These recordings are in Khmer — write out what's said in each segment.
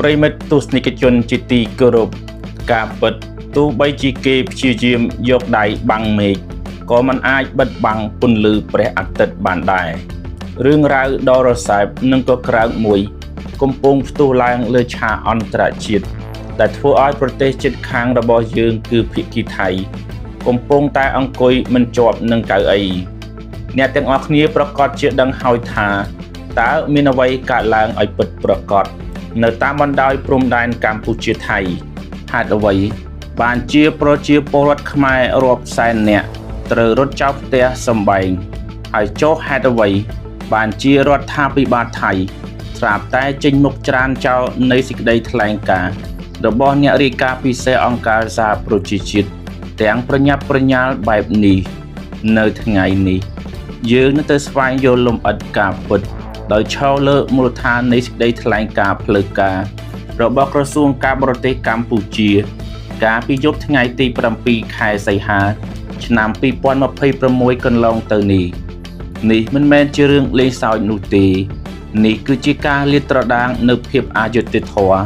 ប្រិយមិត្តទស្សនិកជនជាទីគោរពការពិតទោះបីជាគេព្យាយាមយកដៃបាំងមេឃក៏មិនអាចបិទបាំងពន្លឺព្រះអាទិត្យបានដែររឿងរ៉ាវដ៏រសើបនិងក៏ក្រើកមួយ កំពុងផ្ទុះឡើងលើឆាកអន្តរជាតិដែលធ្វើឲ្យប្រទេសជិតខាងរបស់យើងគឺភាគីថៃ កំពុងតែអង្គុយមិនជាប់នឹងកៅអីអ្នកទាំងអស់គ្នាប្រកាសជាដឹងហើយថាតើមានអ្វីកើតឡើងឲ្យពិតប្រាកដនៅតាមបណ្ដោយព្រំដែនកម្ពុជាថៃហេតុអ្វីបានជាប្រជាពលរដ្ឋខ្មែររាប់សែននាក់ត្រូវរត់ចោលផ្ទះសម្បែងហើយចុះហេតុអ្វីបានជារដ្ឋាភិបាលថៃស្រាប់តែចេញមុខច្រានចោលនៃសេចក្តីថ្លែងការណ៍របស់អ្នករាយការណ៍ពិសេសអង្គការសហប្រជាជាតិទាំងប្រញាប់ប្រញាល់បែបនេះនៅថ្ងៃនេះ យើងនឹងទៅស្វែងយល់លម្អិតការពិតដោយឈរលើមូលដ្ឋាននៃសេចក្តីថ្លែងការណ៍ផ្លូវការរបស់ក្រសួងការបរទេសកម្ពុជា កាលពីយប់ថ្ងៃទី7ខែសីហា ឆ្នាំ2026កន្លងទៅនេះនេះមិនមែនជារឿងលេងសើចនោះទេនេះគឺជាការលាតត្រដាងនូវភាពអយុត្តិធម៌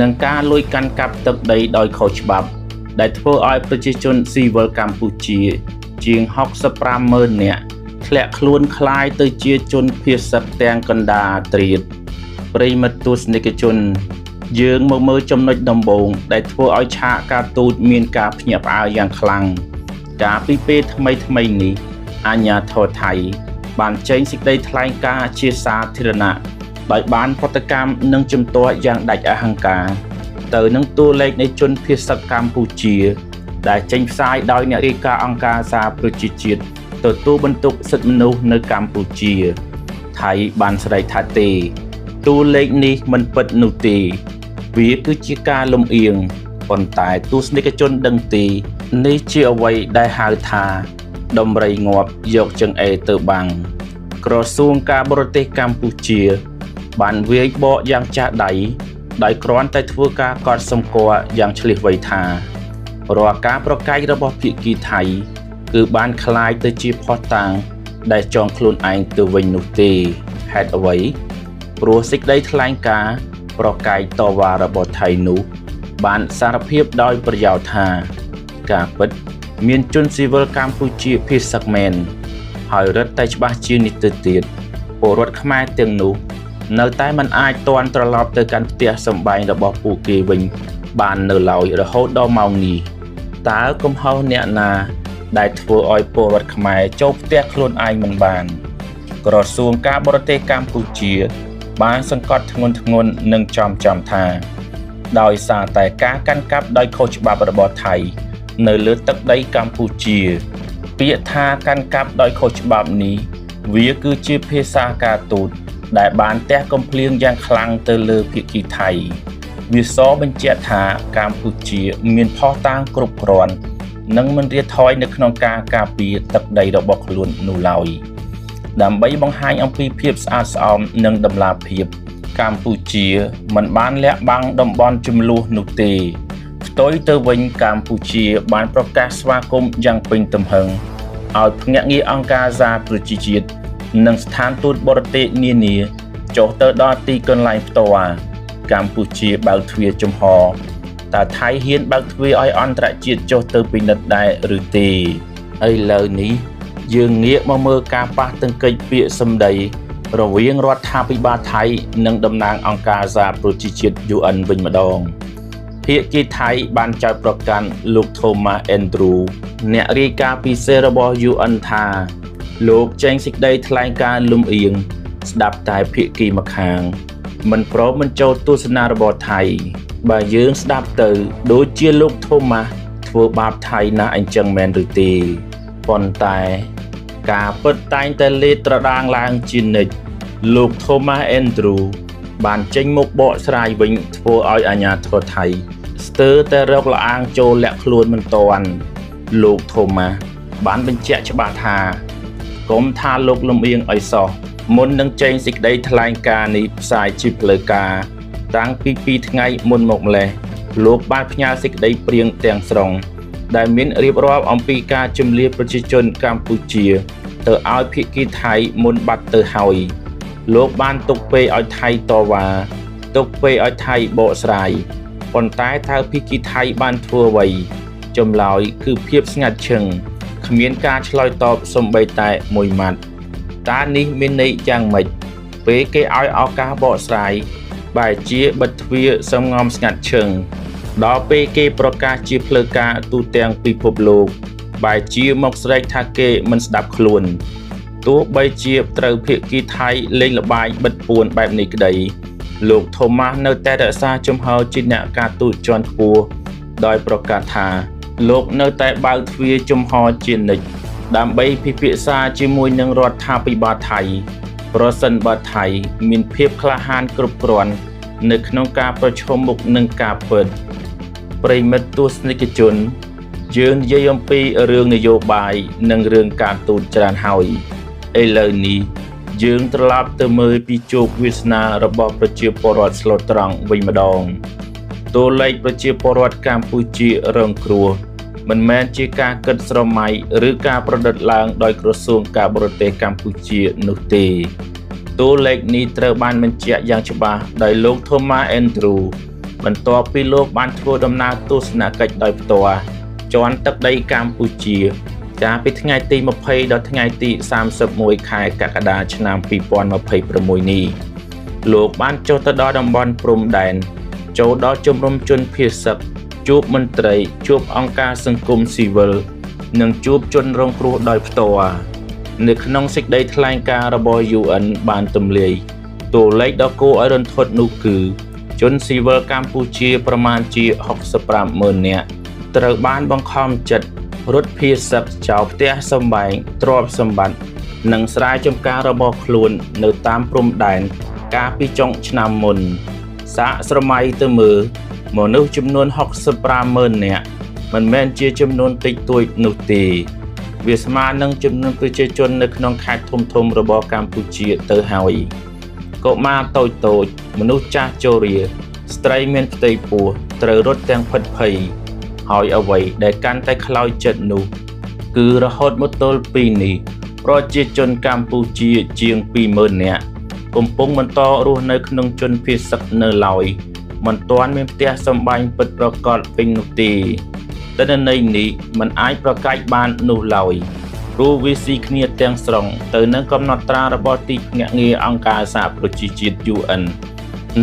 និងការលួចកាន់កាប់ទឹកដីដោយខុសច្បាប់ ដែលធ្វើឲ្យប្រជាជនស៊ីវិលកម្ពុជា ជាង65ម៉ឺននាក់ធ្លាក់ខ្លួនក្លាយទៅជាជនភៀសសឹកទាំងកណ្ដាលទ្រាតប្រិយមិត្តទស្សនិកជន យើងមកមើលចំណុចដំបូងដែលធ្វើឲ្យឆាកការទូតមានការភ្ញាក់ផ្អើលយ៉ាងខ្លាំងកាលពីពេលថ្មីថ្មីនេះអាជ្ញាធរថៃ បានចេញសេចក្តីថ្លែងការណ៍ជាសាធារណៈដោយបានប្រតិកម្មនិងជំទាស់យ៉ាងដាច់អហង្ការ ទៅនឹងតួលេខនៃជនភៀសសឹកកម្ពុជា ដែលចេញផ្សាយដោយអ្នករាយការណ៍អង្គការសហប្រជាជាតិទទួលបន្ទុកសិទ្ធិមនុស្សនៅកម្ពុជា ថៃបានស្រែកថាទេតួលេខនេះមិនពិតនោះទេ វាគឺជាការលំអៀងប៉ុន្តែទស្សនិកជនដឹងទេនេះជាអ្វីដែលហៅថា ដំរីងាប់យកចង្អេរទៅបាំងក្រសួងការបរទេសកម្ពុជា បានវាយបកយ៉ាងចាស់ដៃដោយគ្រាន់តែធ្វើការកត់សម្គាល់យ៉ាងឆ្លៀសវៃថារាល់ការប្រកែករបស់ភាគីថៃ គឺបានក្លាយទៅជាភស្តុតាងដែលចងខ្លួនឯងទៅវិញនោះទេហេតុអ្វីព្រោះសេចក្តីថ្លែងការណ៍ប្រកែកតវ៉ារបស់ថៃនោះ បានសារភាពដោយប្រយោលថា ការពិតមានជនស៊ីវិលកម្ពុជាភៀសសឹកមែនហើយរឹតតែច្បាស់ជាងនេះទៅទៀតពលរដ្ឋខ្មែរទាំងនោះ នៅតែមិនអាចទាន់ត្រឡប់ទៅកាន់ផ្ទះសម្បែងរបស់ពួកគេវិញ បាននៅឡើយរហូតដល់ម៉ោងនេះតើកំហុសអ្នកណា ដែលធ្វើឲ្យពលរដ្ឋខ្មែរចូលផ្ទះខ្លួនឯងមិនបាន ក្រសួងការបរទេសកម្ពុជា បានសង្កត់ធ្ងន់ធ្ងរនិងចំចំថា ដោយសារតែការកាន់កាប់ដោយខុសច្បាប់របស់ថៃ នៅលើទឹកដីកម្ពុជា ពាក្យថាកាន់កាប់ដោយខុសច្បាប់នេះ វាគឺជាភាសាការទូតដែលបានទះកំភ្លៀងយ៉ាងខ្លាំងទៅលើភាគីថៃ វាសបញ្ជាក់ថាកម្ពុជាមានភស្តុតាងគ្រប់គ្រាន់និងមិនរាថយនៅក្នុងការការពារទឹកដីរបស់ខ្លួននោះឡើយដើម្បីបង្ហាញអំពីភាពស្អាតស្អំនិងតម្លាភាព កម្ពុជាមិនបានលាក់បាំងតំបន់ចំនួននោះទេផ្ទុយទៅវិញកម្ពុជាបានប្រកាសស្វាគមន៍យ៉ាងពេញទំហឹងឲ្យភ្នាក់ងារអង្គការសហប្រជាជាតិនិងស្ថានទូតបរទេសនានាចុះទៅដល់ទីកន្លែងផ្ទាល់កម្ពុជាបើកទ្វារចំហតើថៃហ៊ានបើកទ្វារឲ្យអន្តរជាតិចុះទៅពិនិត្យដែរឬទេឥឡូវនេះយើងងាកមកមើលការប៉ះទង្គិចពាក្យសម្ដីរវាងរដ្ឋាភិបាលថៃនិងតំណាងអង្គការសហប្រជាជាតិ UN វិញម្ដងភាគីថៃបានចោទប្រកាន់លោក Thomas Andrew អ្នករាយការណ៍ពិសេសរបស់ UN ថាលោកចេញសេចក្តីថ្លែងការណ៍លំអៀងស្ដាប់តែភាគីម្ខាង មិនព្រមបញ្ចូលទស្សនៈរបស់ថៃ បើយើងស្ដាប់ទៅដូចជាលោក Thomas ធ្វើបាបថៃណាស់អញ្ចឹងមែនឬទេប៉ុន្តែ ការពិតតែងតែលេតត្រដាងឡើងជានិច្ចលោក Thomas Andrew បានចេញមុខបកស្រាយវិញធ្វើឲ្យអាជ្ញាធរថៃ ស្ទើរតែរកល្អាងចូលលាក់ខ្លួនមិនទាន់លោក Thomas បានបញ្ជាក់ច្បាស់ថាកុំថាលោកលំអៀងឲ្យសោះមុននឹងចេញសេចក្តីថ្លែងការណ៍នេះផ្សាយជាផ្លូវការតាំងពី2ថ្ងៃមុនមកម្លេះលោកបានផ្ញើសេចក្តីព្រាងទាំងស្រុងដែលមានរៀបរាប់អំពីការជំលៀសប្រជាជនកម្ពុជា ទៅឲ្យភាគីថៃមុនបាត់ទៅហើយលោកបានទុកពេលឲ្យថៃតវ៉ា ទុកពេលឲ្យថៃបកស្រាយប៉ុន្តែតើភាគីថៃបានធ្វើអ្វីចម្លើយគឺភាពស្ងាត់ឈឹងគ្មានការឆ្លើយតបសូម្បីតែមួយម៉ាត់តើនេះមានន័យយ៉ាងម៉េចពេលគេឲ្យឱកាសបកស្រាយបែរជាបិទទ្វារសំងំស្ងាត់ឈឹងដល់ពេលគេប្រកាសជាផ្លូវការទូទាំងពិភពលោកបែរជាមកស្រែកថាគេមិនស្ដាប់ខ្លួនទោះបីជាត្រូវភាគីថៃលេងល្បែងបិទពួនបែបនេះក្តីលោកថូម៉ាស់នៅតែរក្សាជំហរជាអ្នកការទូតជាន់ខ្ពស់ដោយប្រកាសថាលោកនៅតែបើកទ្វារជំហរជានិច្ចដើម្បីពិភាក្សាជាមួយនឹងរដ្ឋាភិបាលថៃប្រសិនបើថៃមានភាពក្លាហានគ្រប់គ្រាន់នៅក្នុងការប្រឈមមុខនឹងការពិតប្រិយមិត្តទស្សនិកជនយើងនិយាយអំពីរឿងនយោបាយនិងរឿងការទូតច្រើនហើយឥឡូវនេះយើងត្រឡប់ទៅមើលពីជោគវាសនារបស់ប្រជាពលរដ្ឋស្លូតត្រង់វិញម្ដងតួលេខប្រជាពលរដ្ឋកម្ពុជារងគ្រោះមិនមែនជាការគិតស្រមៃឬការប្រឌិតឡើងដោយក្រសួងការបរទេសកម្ពុជានោះទេតួលេខនេះត្រូវបានបញ្ជាក់យ៉ាងច្បាស់ដោយលោក Thomas Andrew បន្ទាប់ពីលោកបានធ្វើដំណើរទស្សនកិច្ចដោយផ្ទាល់ជាន់ទឹកដីកម្ពុជាកាលពីថ្ងៃទី20ដល់ថ្ងៃទី31ខែកក្កដាឆ្នាំ2026នេះលោកបានចុះទៅដល់តំបន់ព្រំដែនចូលដល់ជំរំជនភៀសសឹកជួបមន្ត្រីជួបអង្គការសង្គមស៊ីវិលនិងជួបជនរងគ្រោះដោយផ្ទាល់នៅក្នុងសេចក្តីថ្លែងការណ៍របស់ UN បានទម្លាយតួលេខដ៏គួរឲ្យរន្ធត់នោះគឺជនស៊ីវិលកម្ពុជាប្រមាណជា65ម៉ឺននាក់ត្រូវបានបង្ខំចិត្តរត់ភៀសសឹកចោលផ្ទះសម្បែងទ្រព្យសម្បត្តិនិងស្រែចម្ការរបស់ខ្លួននៅតាមព្រំដែនកាលពីចុងឆ្នាំមុនសាកស្រមៃទៅមើលមនុស្សចំនួន65ម៉ឺននាក់មិនមែនជាចំនួនតិចតួចនោះទេវាស្មើនឹងចំនួនប្រជាជននៅក្នុងខេត្តធំៗរបស់កម្ពុជាទៅហើយកុមារតូចៗមនុស្សចាស់ជរាស្ត្រីមានផ្ទៃពោះត្រូវរត់ទាំងភិតភ័យហើយអ្វីដែលកាន់តែខ្លោចចិត្តនោះគឺរហូតមកទល់ពេលនេះប្រជាជនកម្ពុជាជាង20000នាក់កំពុងបន្តរស់នៅក្នុងជនភៀសសឹកនៅឡើយមិនទាន់មានផ្ទះសម្បែងពិតប្រាកដវិញនោះទេទិន្នន័យនេះមិនអាចប្រកែកបាននោះឡើយព្រោះវាស៊ីគ្នាទាំងស្រុងទៅនឹងកំណត់ត្រារបស់ទីភ្នាក់ងារអង្គការសហប្រជាជាតិ UN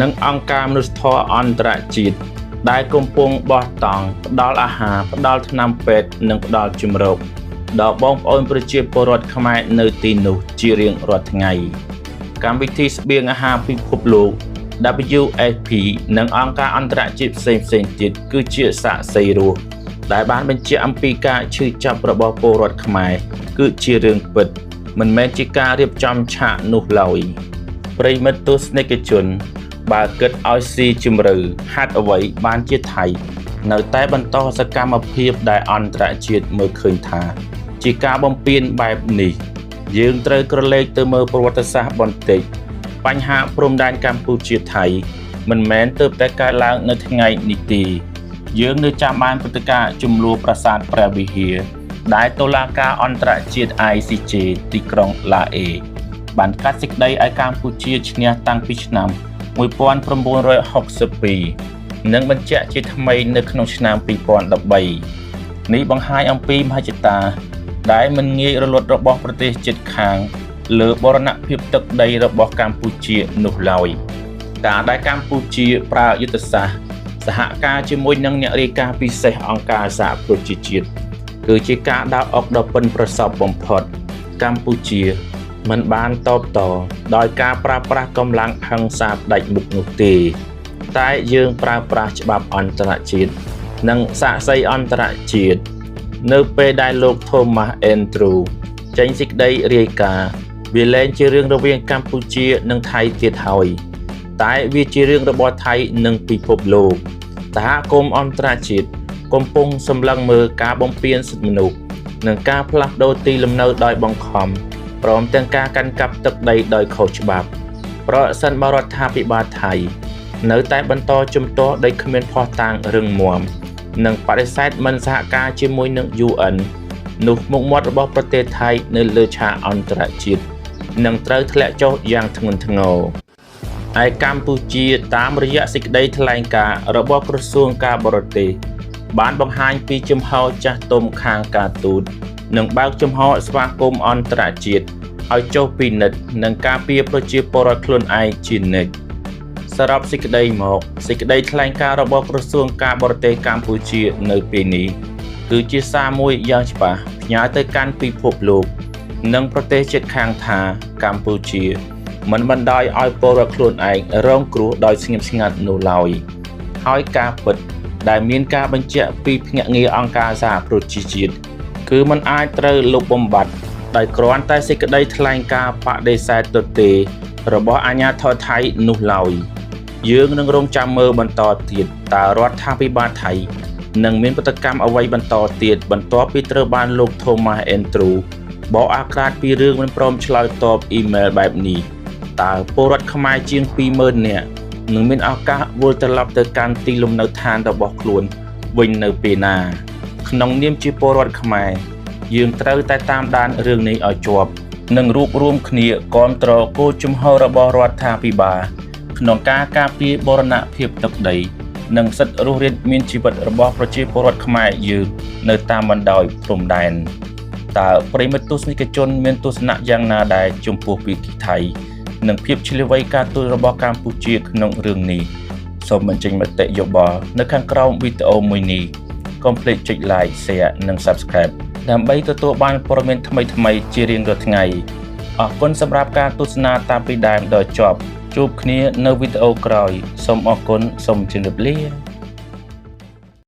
និងអង្គការមនុស្សធម៌អន្តរជាតិដែលកំពុងបោះតង់ផ្ដល់អាហារផ្ដល់ថ្នាំពេទ្យនិងផ្ដល់ជម្រកដល់បងប្អូនប្រជាពលរដ្ឋខ្មែរនៅទីនោះជារៀងរាល់ថ្ងៃកម្មវិធីស្បៀងអាហារពិភពលោក WFP និងអង្គការអន្តរជាតិផ្សេងៗទៀតគឺជាសាក្សីរស់ដែលបានបញ្ជាក់អំពីការឈឺចាប់របស់ពលរដ្ឋខ្មែរគឺជារឿងពិតមិនមែនជាការរៀបចំឆាកនោះឡើយប្រិយមិត្តទស្សនិកជនបើគិតឲ្យស៊ីជម្រៅហេតុអ្វីបានជាថៃនៅតែបន្តសកម្មភាពដែលអន្តរជាតិមើលឃើញថាជាការបំពានបែបនេះយើងត្រូវក្រឡេកទៅមើលប្រវត្តិសាស្ត្របន្តិចបញ្ហាព្រំដែនកម្ពុជាថៃមិនមែនទើបតែកើតឡើងនៅថ្ងៃនេះទេយើងនៅចាំបានព្រឹត្តិការណ៍ជំនួសប្រាសាទព្រះវិហារដែលតុលាការអន្តរជាតិ ICJ ទីក្រុងឡាអេបានកាត់សេចក្តីឲ្យកម្ពុជាឈ្នះតាំងពីឆ្នាំ1962និងបញ្ជាក់ជាថ្មីនៅក្នុងឆ្នាំ2013នេះបង្ហាញអំពីមហិច្ឆតាដែលមិនងាយរលត់របស់ប្រទេសជិតខាងលើបូរណភាពទឹកដីរបស់កម្ពុជានោះឡើយការដែលកម្ពុជាប្រើយុទ្ធសាស្ត្រសហការជាមួយនឹងអ្នករាយការណ៍ពិសេសអង្គការសហប្រជាជាតិគឺជាការដើរអុកដ៏ប៉ិនប្រសប់បំផុតកម្ពុជាមិនបានតបតដោយការប្រើប្រាស់កម្លាំងហិង្សាផ្ដាច់មុខនោះទេតែយើងប្រើប្រាស់ច្បាប់អន្តរជាតិនិងសាក្សីអន្តរជាតិនៅពេលដែលលោក Thomas Andrew ចេញសេចក្តីរាយការណ៍វាលែងជារឿងរវាងកម្ពុជានិងថៃទៀតហើយតែវាជារឿងរបស់ថៃនិងពិភពលោកសហគមន៍អន្តរជាតិកំពុងសម្លឹងមើលការបំពានសិទ្ធិមនុស្សនិងការផ្លាស់ប្ដូរទីលំនៅដោយបង្ខំព្រមទាំងការកាន់កាប់ទឹកដីដោយខុសច្បាប់ប្រសិនបើរដ្ឋាភិបាលថៃនៅតែបន្តជំទាស់ដោយគ្មានភស្តុតាងរឹងមាំនិងបដិសេធមិនសហការជាមួយនឹង UN នោះមុខមាត់របស់ប្រទេសថៃនៅលើឆាកអន្តរជាតិនឹងត្រូវធ្លាក់ចុះយ៉ាងធ្ងន់ធ្ងរ។ ឯកម្ពុជាតាមរយៈសេចក្តីថ្លែងការណ៍របស់ក្រសួងការបរទេសបានបង្ហាញពីជំហរចាស់ទុំខាងការទូតនិងបើកចំហស្វាគមន៍អន្តរជាតិឲ្យចុះពិនិត្យនិងការពារប្រជាពលរដ្ឋខ្លួនឯងជានិច្ចសរុបសេចក្តីមកសេចក្តីថ្លែងការណ៍របស់ក្រសួងការបរទេសកម្ពុជានៅពេលនេះគឺជាសារមួយយ៉ាងច្បាស់ផ្ញើទៅកាន់ពិភពលោកនិងប្រទេសជិតខាងថាកម្ពុជាមិនបណ្ដោយឲ្យពលរដ្ឋខ្លួនឯងរងគ្រោះដោយស្ងៀមស្ងាត់នោះឡើយហើយការពិតដែលមានការបញ្ជាក់ពីភ្នាក់ងារអង្គការសហប្រជាជាតិគឺมันអាចត្រូវលុបបំបាត់ដោយគ្រាន់តែសេចក្តីថ្លែងការណ៍បដិសេធទទេរបស់អាជ្ញាធរថៃនោះឡើយយើងនឹងរងចាំមើលបន្តទៀតតើរដ្ឋាភិបាលថៃនឹងមានប្រតិកម្មអ្វីបន្តទៀតបន្ទាប់ពីត្រូវបានលោក Thomas Andrew បកអាក្រាតពីរឿងមិនព្រមឆ្លើយតបអ៊ីមែលបែបនេះតើពលរដ្ឋខ្មែរជាង 20,000 នាក់នឹងមានឱកាសវិលត្រឡប់ទៅកាន់ទីលំនៅឋានរបស់ខ្លួនវិញនៅពេលណាក្នុងនាមជាពលរដ្ឋខ្មែរយើងត្រូវតែតាមដានរឿងនេះឲ្យជាប់និងរួបរួមគ្នាគាំទ្រគោលជំហររបស់រដ្ឋាភិបាលក្នុងការការពារបូរណភាពទឹកដីនិងសិទ្ធិរស់រានមានជីវិតរបស់ប្រជាពលរដ្ឋខ្មែរយើងនៅតាមបណ្ដោយព្រំដែនតើប្រិយមិត្តទស្សនិកជនមានទស្សនៈយ៉ាងណាដែរចំពោះភាគីថៃនិងភាពឈ្លាសវៃការទូតរបស់កម្ពុជាក្នុងរឿងនេះសូមបញ្ចេញមតិយោបល់នៅខាងក្រោមវីដេអូមួយនេះកុំភ្លេចចុច Like Share និង Subscribe ដើម្បីទទួលបានព័ត៌មានថ្មីៗជារៀងរាល់ថ្ងៃអរគុណសម្រាប់ការទស្សនាតាំងពីដើមដល់ចប់ជួបគ្នានៅវីដេអូក្រោយសូមអរគុណសូមជម្រាបលា។